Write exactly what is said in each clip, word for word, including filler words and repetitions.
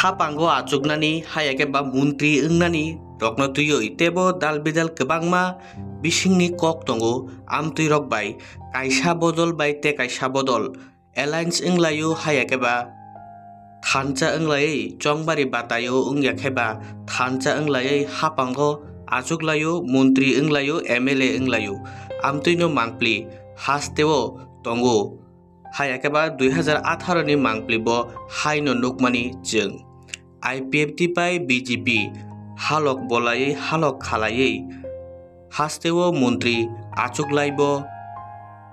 Hapango achuknani, haya khe ba montri wngnani rokno twiwi teibo dal bidal kwbangma bisingni kok tongo. Amtwi rok bai kaisa bodol bai tei kaisa bodol alliance wnglaio, haya khe ba thansa wnglaiwi chongbari bataio, wngya khe ba thansa wnglaiwi hapango achuklaio, montri wnglaio, M L A wnglaio. Amtwino mangpli hasteo tongo. Haya khe ba dui hazar atharo ni mangpli bo haino nukmani chwng. I P F T bai B J P halok bolaiwi halok khalaiwi hasteo montri achuklaibo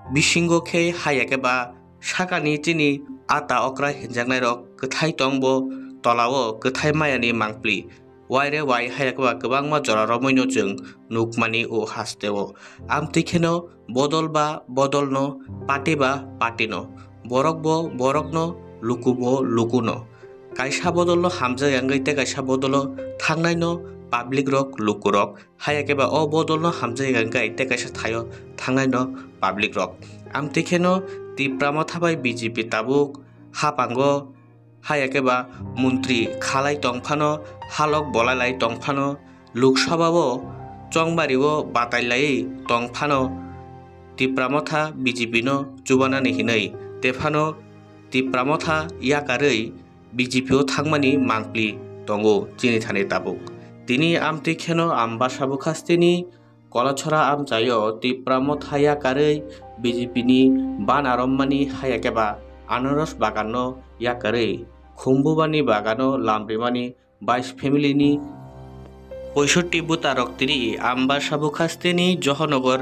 bisingo khe haya khe ba sakani chini ata okra hinjaknairok kwthai tongbo tolao kwthai mayani mangpli. Waire wai haya khe ba kwbangma jora romwino chwng nukmani o hasteo. Amtwi kheno bodol ba bodolno, party ba partyno, borok bo borokno, luku bo lukuno. Kaisa bodolno hamjak ya wngwi tei kaisa bodolo thangnaino public rok, lukurok. Haya khe ba o bodolno hamjak ya wngwi tei kaisa thaio thangnaino public rok. Amtwi kheno Tipra Motha bai B J P tabuk hapango haya khe ba montri khalai tongphano, halok bolai lai tongphano, Lok Sabha o chongbari o batai lai tongphano, Tipra Motha B J P no chubanani hinwi tephano Tipra Motha yakarwi B J P o thangmani mangpli tongo chini thani tabuk. Tini amtwi kheno Ambasa Bukhasteni Kolachora amchaio Tipra Motha yakarwi B J P ni bana romani haya khe ba anaros bagan no yakarwi Khumbubani bagano lamrimani bais family ni poisotti buta rok tini Ambasa Bukhasteni Johonogor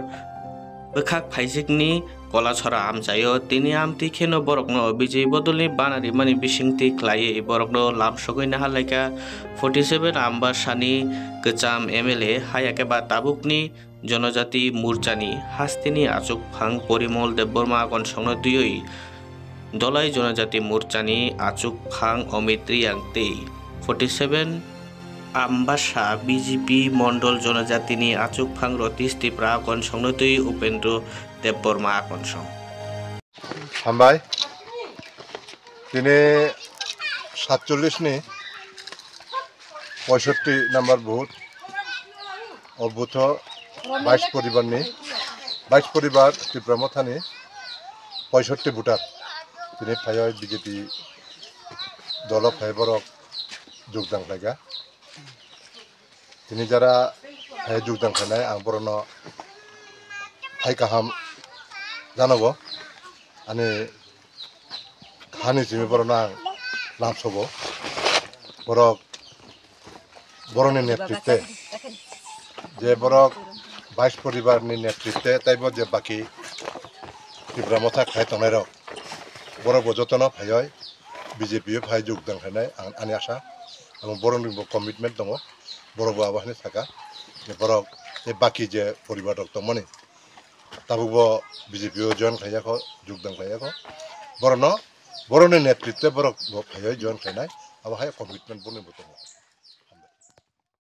bwkhak phaijikni Kolachora amchaio. Tini amtwi kheno borokno B J P bodolni bana rimani bisingtwi khlaiwi borokno lamsogwi nahalaikha forty seven Ambasani kwcham M L A haya khe ba tabukni Jonojati Morchani hasteni achukphang Porimol Debbarma konsongno twiwi Dolai Jonojati Morchani achukphang Amit Riyang tei forty seven Ambasa B J P Mondol Jonojatini achukphang Rotish Tripura konsongno twi Upendra Debbarma konsong. Hambai. Tini satchollish ni poisotti number booth. O booth o bais poribar ni, bais poribar Tipra Mothani poisotti voter. Tini phaiwi B J P dolo phai borok jogdang khlaikha. Tini jara hai jogdang khainai ang borokno hai kaham janogo. Ani hani simi borokno ang lamsogo. Borok, borokni netritwe je borok bais poribarni netritwe teibo je baki Tipra Motha khai tongnai rok borok bo jotono phaiwi B J P o phai jogdang khainai ang ani asa. Ang borokni bo commitment tongo. Borok bo abo hwnwi saka, borok tei baki je poribar rok tongmani tabuk bo B J P o join khlaiya kho, jogdang khlaiya kho. Borokno, borokni netritwe borok bo phaiwi join khlainai, abo hai commitment borokni bo tongo.